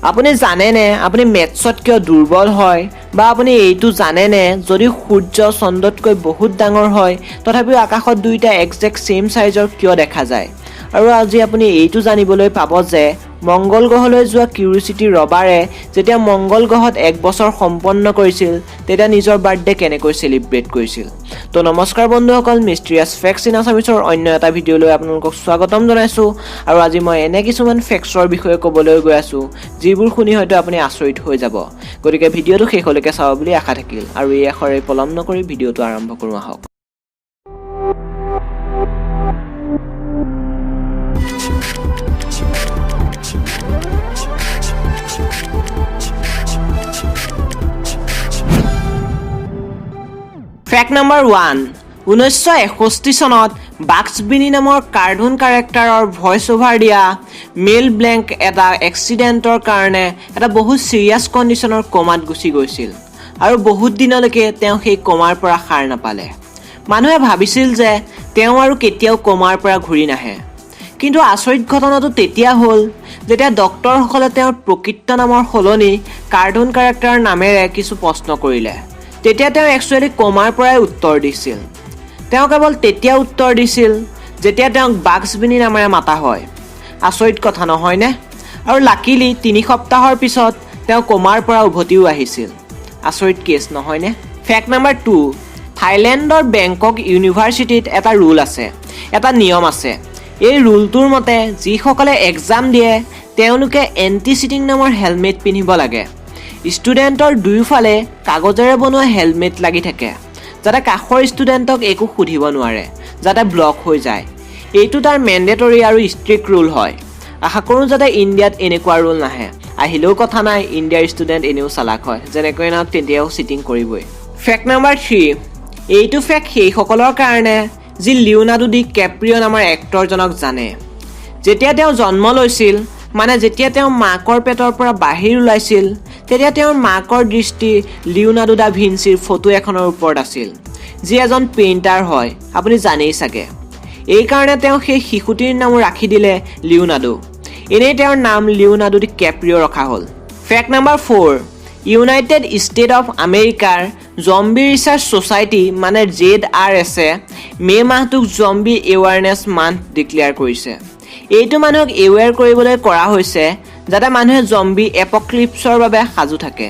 আপুনি জানেনে আপুনি মেথছত কিয় দুৰ্বল হয়? বা আপুনি এইটো জানেনে, যদি সূৰ্য চন্দ্ৰতকৈ বহুত ডাঙৰ হয়, তথাপিও আকাশত দুয়োটা একজেক্ট ছেইম চাইজৰ কিয় দেখা যায়? আৰু আজি আপুনি এইটো জানিবলৈ পাব যে মংগল গ্ৰহলৈ যোৱা কিউৰিচিটি ৰবাৰে যেতিয়া মংগল গ্ৰহত এক বছৰ সম্পন্ন কৰিছিল, তেতিয়া নিজৰ বাৰ্থডে কেনেকৈ চেলিব্ৰেট কৰিছিল। তো নমস্কাৰ বন্ধুসকল, মিষ্টেৰিয়াছ ফেক্টছ ইন আছামিছৰ অন্য এটা ভিডিঅ'লৈ আপোনালোকক স্বাগতম জনাইছোঁ। আৰু আজি মই এনে কিছুমান ফেক্টছৰ বিষয়ে ক'বলৈ গৈ আছোঁ, যিবোৰ শুনি হয়তো আপুনি আচৰিত হৈ যাব। গতিকে ভিডিঅ'টো শেষলৈকে চাব বুলি আশা থাকিল আৰু এই আশাৰে পলম নকৰি ভিডিঅ'টো আৰম্ভ কৰোঁ আহক। ফেক্ট নম্বৰ 1, 1961 চনত বাগছ বিনি নামৰ কাৰ্টুন কেৰেক্টাৰৰ ভইচ অভাৰ দিয়া মেল ব্লেংক এটা এক্সিডেণ্টৰ কাৰণে এটা বহুত ছিৰিয়াছ কণ্ডিশ্যনৰ কমাত গুচি গৈছিল আৰু বহুত দিনলৈকে তেওঁ সেই কমাৰ পৰা সাৰ নাপালে। মানুহে ভাবিছিল যে তেওঁ আৰু কেতিয়াও কমাৰ পৰা ঘূৰি নাহে। কিন্তু আচৰিত ঘটনাটো তেতিয়া হ'ল যেতিয়া ডক্তৰসকলে তেওঁৰ প্ৰকৃত নামৰ সলনি কাৰ্টুন কেৰেক্টাৰৰ নামেৰে কিছু প্ৰশ্ন কৰিলে। তেতিয়া তেওঁ একচুৱেলি কমাৰ পৰাই উত্তৰ দিছিল। তেওঁ কেৱল তেতিয়া উত্তৰ দিছিল যেতিয়া তেওঁক বাগছ বিনি নামেৰে মাতা হয়। আচৰিত কথা নহয়নে? আৰু লাকিলি 3 সপ্তাহৰ পিছত তেওঁ কমাৰ পৰা উভতিও আহিছিল। আচৰিত কেছ নহয়নে? ফেক্ট নাম্বাৰ 2, থাইলেণ্ডৰ বেংকক ইউনিভাৰ্চিটিত এটা ৰুল আছে, এটা নিয়ম আছে। এই ৰুলটোৰ মতে যিসকলে এক্সাম দিয়ে, তেওঁলোকে এণ্টি চিটিং নামৰ হেলমেট পিন্ধিব লাগে। ষ্টুডেণ্টৰ দুয়োফালে কাগজেৰে বনোৱা হেলমেট লাগি থাকে, যাতে কাষৰ ষ্টুডেণ্টক একো সুধিব নোৱাৰে, যাতে ব্লক হৈ যায়। এইটো তাৰ মেণ্ডেটৰী আৰু ষ্ট্ৰিক্ট ৰুল হয়। আশা কৰোঁ যাতে ইণ্ডিয়াত এনেকুৱা ৰুল নাহে। আহিলেও কথা নাই, ইণ্ডিয়াৰ ষ্টুডেণ্ট এনেও চালাক হয়, যেনেকৈ নহওক তেতিয়াও চিটিং কৰিবই। ফেক্ট নাম্বাৰ 3, এইটো ফেক্ট সেইসকলৰ কাৰণে যি লিঅ'নাৰ্ডো ডি কেপ্ৰিঅ' নামৰ এক্টৰজনক জানে। যেতিয়া তেওঁ জন্ম লৈছিল, মানে যেতিয়া তেওঁ মাকৰ পেটৰ পৰা বাহিৰ ওলাইছিল, তেতিয়া তেওঁৰ মাকৰ দৃষ্টি লিঅ'নাৰ্ডো দা ভিঞ্চিৰ ফটো এখনৰ ওপৰত আছিল, যি এজন পেইণ্টাৰ হয়, আপুনি জানেই চাগে। এইকাৰণে তেওঁ সেই শিশুটিৰ নামো ৰাখি দিলে লিঅ'নাৰ্ডো। এনেই তেওঁৰ নাম লিঅ'নাৰ্ডো ডি কেপ্ৰিঅ' ৰখা হ'ল। Fact number 4, united state of আমেৰিকাৰ জম্বি ৰিচাৰ্চ ছ'চাইটি মানে জেড আৰ এছে মে' মাহটোক জম্বি এৱাৰনেছ মান্থ ডিক্লেয়াৰ কৰিছে। এইটো মানুহক এৱেৰ কৰিবলৈ কৰা হৈছে, যাতে মানুহে জম্বি এপক্লিপছৰ বাবে সাজু থাকে।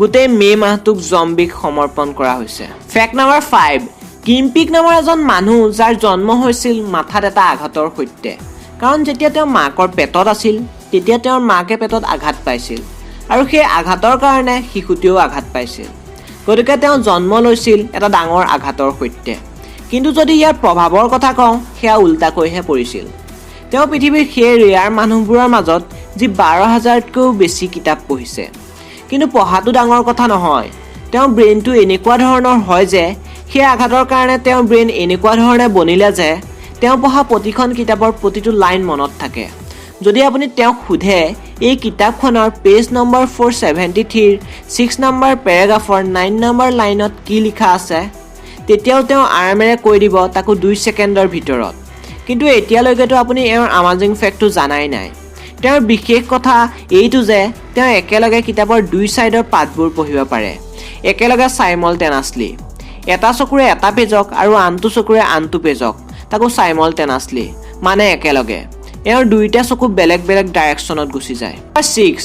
গোটেই মে' মাহটোক জম্বিক সমৰ্পণ কৰা হৈছে। ফেক্ট নাম্বাৰ 5, কিম্পিক নামৰ এজন মানুহ, যাৰ জন্ম হৈছিল মাথাত এটা আঘাতৰ সৈতে। কাৰণ যেতিয়া তেওঁ মাকৰ পেটত আছিল, তেতিয়া তেওঁৰ মাকে পেটত আঘাত পাইছিল আৰু সেই আঘাতৰ কাৰণে শিশুটিয়েও আঘাত পাইছিল। গতিকে তেওঁ জন্ম লৈছিল এটা ডাঙৰ আঘাতৰ সৈতে। কিন্তু যদি ইয়াৰ প্ৰভাৱৰ কথা কওঁ, সেয়া উল্টাকৈহে পৰিছিল। তেওঁ পৃথিৱীৰ সেই ৰেয়াৰ মানুহবোৰৰ মাজত যি 12,000তকৈও বেছি কিতাপ পঢ়িছে। কিন্তু পঢ়াটো ডাঙৰ কথা নহয়। তেওঁৰ ব্ৰেইনটো এনেকুৱা ধৰণৰ হয় যে সেই আঘাতৰ কাৰণে তেওঁৰ ব্ৰেইন এনেকুৱা ধৰণে বনিলে যে তেওঁ পঢ়া প্ৰতিখন কিতাপৰ প্ৰতিটো লাইন মনত থাকে। যদি আপুনি তেওঁক সোধে, এই কিতাপখনৰ পেজ নম্বৰ 473ৰ 6 নম্বৰ পেৰাগ্ৰাফৰ 9 নম্বৰ লাইনত কি লিখা আছে, তেতিয়াও তেওঁ আৰামেৰে কৈ দিব, তাকো 2 ছেকেণ্ডৰ ভিতৰত। কিন্তু এতিয়ালৈকেতো আপুনি এওঁৰ আমাজিং ফেক্টটো জানাই নাই। তেওঁৰ বিশেষ কথা এইটো যে তেওঁ একেলগে কিতাপৰ দুই ছাইডৰ পাতবোৰ পঢ়িব পাৰে, একেলগে, চাইমলটেনাছলি। এটা চকুৰে এটা পেজক আৰু আনটো চকুৰে আনটো পেজক, তাকো চাইমলটেনাছলি, মানে একেলগে। এওঁৰ দুয়োটা চকু বেলেগ বেলেগ ডাইৰেকশ্যনত গুচি যায়। 6,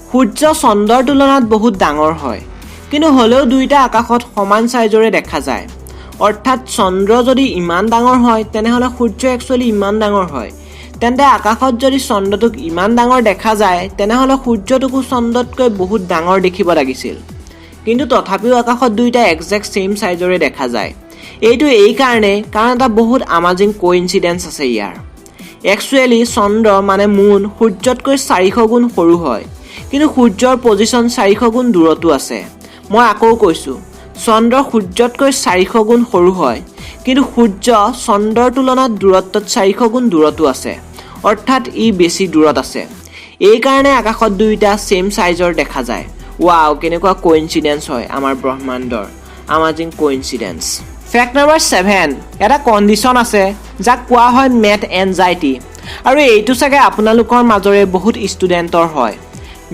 সূৰ্য চন্দ্ৰৰ তুলনাত বহুত ডাঙৰ হয়, কিন্তু হ'লেও দুয়োটা আকাশত সমান চাইজৰে দেখা যায়। অৰ্থাৎ চন্দ্ৰ যদি ইমান ডাঙৰ হয়, তেনেহ'লে সূৰ্য একচুৱেলি ইমান ডাঙৰ হয়। তেন্তে আকাশত যদি চন্দ্ৰটোক ইমান ডাঙৰ দেখা যায়, তেনেহ'লে সূৰ্যটোকো চন্দ্ৰতকৈ বহুত ডাঙৰ দেখিব লাগিছিল। কিন্তু তথাপিও আকাশত দুয়োটা একজেক্ট ছেইম চাইজৰে দেখা যায়। এইটো এইকাৰণেই কাৰণ এটা বহুত আমাজিং কোইনচিডেঞ্চ আছে ইয়াৰ। একচুৱেলি চন্দ্ৰ মানে মুন সূৰ্যতকৈ 400 গুণ সৰু হয়, কিন্তু সূৰ্যৰ পজিশ্যন 400 গুণ দূৰতো আছে। মই আকৌ কৈছোঁ, চন্দ্ৰ সূৰ্যতকৈ 400 গুণ সৰু হয়, কিন্তু সূৰ্য চন্দ্ৰৰ তুলনাত দূৰত্বত 400 গুণ দূৰতো আছে। অৰ্থাৎ ই বেছি দূৰত আছে। এইকাৰণে আকাশত দুয়োটা ছেইম চাইজৰ দেখা যায়। ৱাও, কেনেকুৱা কোইনচিডেঞ্চ হয় আমাৰ ব্ৰহ্মাণ্ডৰ! আমাজিং কোইনচিডেঞ্চ। ফেক্ট নম্বৰ 7, এটা কণ্ডিশ্যন আছে যাক কোৱা হয় মেথ এনজাইটি আৰু এইটো চাগে আপোনালোকৰ মাজৰে বহুত ষ্টুডেণ্টৰ হয়।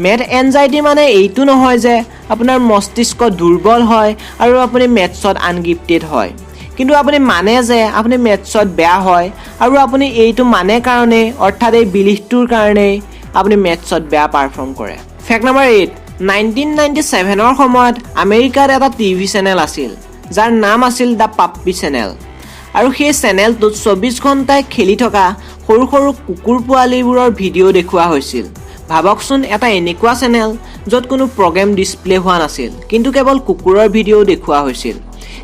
মেথ এনজাইটি মানে এইটো নহয় যে আপোনাৰ মস্তিষ্ক দুৰ্বল হয় আৰু আপুনি মেথছত আনগিফটেড হয়, কিন্তু আপুনি মানে যে আপুনি মেথছত বেয়া হয় আৰু আপুনি এইটো মানে কাৰণেই, অৰ্থাৎ এই বিলিফটোৰ কাৰণেই আপুনি মেথছত বেয়া পাৰফৰ্ম কৰে। Fact number 8। 1997ৰ সময়ত আমেৰিকাত এটা টিভি চেনেল আছিল, যাৰ নাম আছিল the puppy channel. আৰু সেই চেনেলটোত 24 ঘণ্টাই খেলি থকা সৰু সৰু কুকুৰ পোৱালিবোৰৰ ভিডিঅ' দেখুওৱা হৈছিল। ভাবকচোন, এটা এনেকুৱা চেনেল য'ত কোনো প্ৰগ্ৰেম ডিছপ্লে হোৱা নাছিল, কিন্তু কেৱল কুকুৰৰ ভিডিঅ' দেখুওৱা হৈছিল।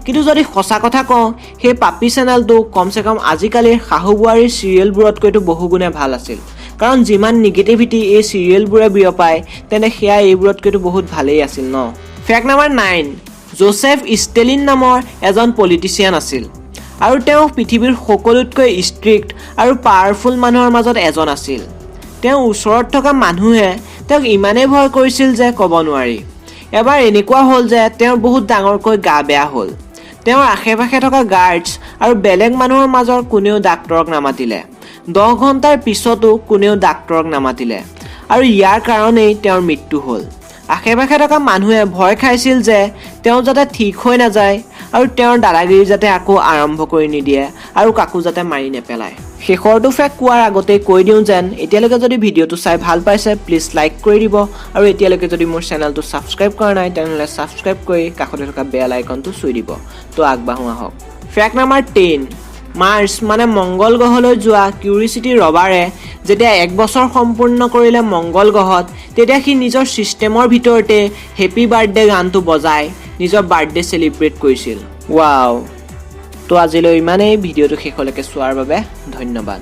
কিন্তু যদি সঁচা কথা কওঁ, সেই পাপি চেনেলটো কমচে কম আজিকালিৰ শাহু বোৱাৰীৰ চিৰিয়েলবোৰতকৈতো বহুগুণে ভাল আছিল। কাৰণ যিমান নিগেটিভিটি এই চিৰিয়েলবোৰে বিয়পায়, তেন্তে সেয়া এইবোৰতকৈতো বহুত ভালেই আছিল ন? Fact number 9। জোচেফ ষ্টেলিন নামৰ এজন পলিটিচিয়ান আছিল আৰু তেওঁ পৃথিৱীৰ সকলোতকৈ ষ্ট্ৰিক্ট আৰু পাৱাৰফুল মানুহৰ মাজত এজন আছিল। তেওঁৰ ওচৰত থকা মানুহে তেওঁক ইমানেই ভয় কৰিছিল যে ক'ব নোৱাৰি। এবাৰ এনেকুৱা হ'ল যে তেওঁৰ বহুত ডাঙৰকৈ গা বেয়া হ'ল। তেওঁৰ আশে পাশে থকা গাৰ্ডছ আৰু বেলেগ মানুহৰ মাজৰ কোনেও ডাক্তৰক নামাতিলে। 10 ঘণ্টাৰ পিছতো কোনেও ডাক্তৰক নামাতিলে আৰু ইয়াৰ কাৰণেই তেওঁৰ মৃত্যু হ'ল। আশে পাশে থকা মানুহে ভয় খাইছিল যে তেওঁ যাতে ঠিক হৈ নাযায় আৰু তেওঁৰ দাদাগিৰি যাতে আকৌ আৰম্ভ কৰি নিদিয়ে আৰু কাকো যাতে মাৰি নেপেলায়। শেষৰটো ফেক্ট কোৱাৰ আগতেই কৈ দিওঁ যেন এতিয়ালৈকে যদি ভিডিঅ'টো চাই ভাল পাইছে, প্লিজ লাইক কৰি দিব আৰু এতিয়ালৈকে যদি মোৰ চেনেলটো ছাবস্ক্ৰাইব কৰা নাই, তেনেহ'লে ছাবস্ক্ৰাইব কৰি কাষতে থকা বেল আইকনটো চুই দিব। তো আগবাঢ়ো আহক। Fact number 10। মাৰ্চ মানে মংগল গ্ৰহলৈ যোৱা কিউৰিচিটি ৰভাৰে যেতিয়া এক বছৰ সম্পূৰ্ণ কৰিলে মংগল গ্ৰহত, তেতিয়া সি নিজৰ ছিষ্টেমৰ ভিতৰতে হেপী বাৰ্থডে গানটো বজাই নিজৰ বাৰ্থডে চেলিব্ৰেট কৰিছিল। ৱাও! তো আজিলৈ ইমানেই। ভিডিঅ'টো শেষলৈকে চোৱাৰ বাবে ধন্যবাদ।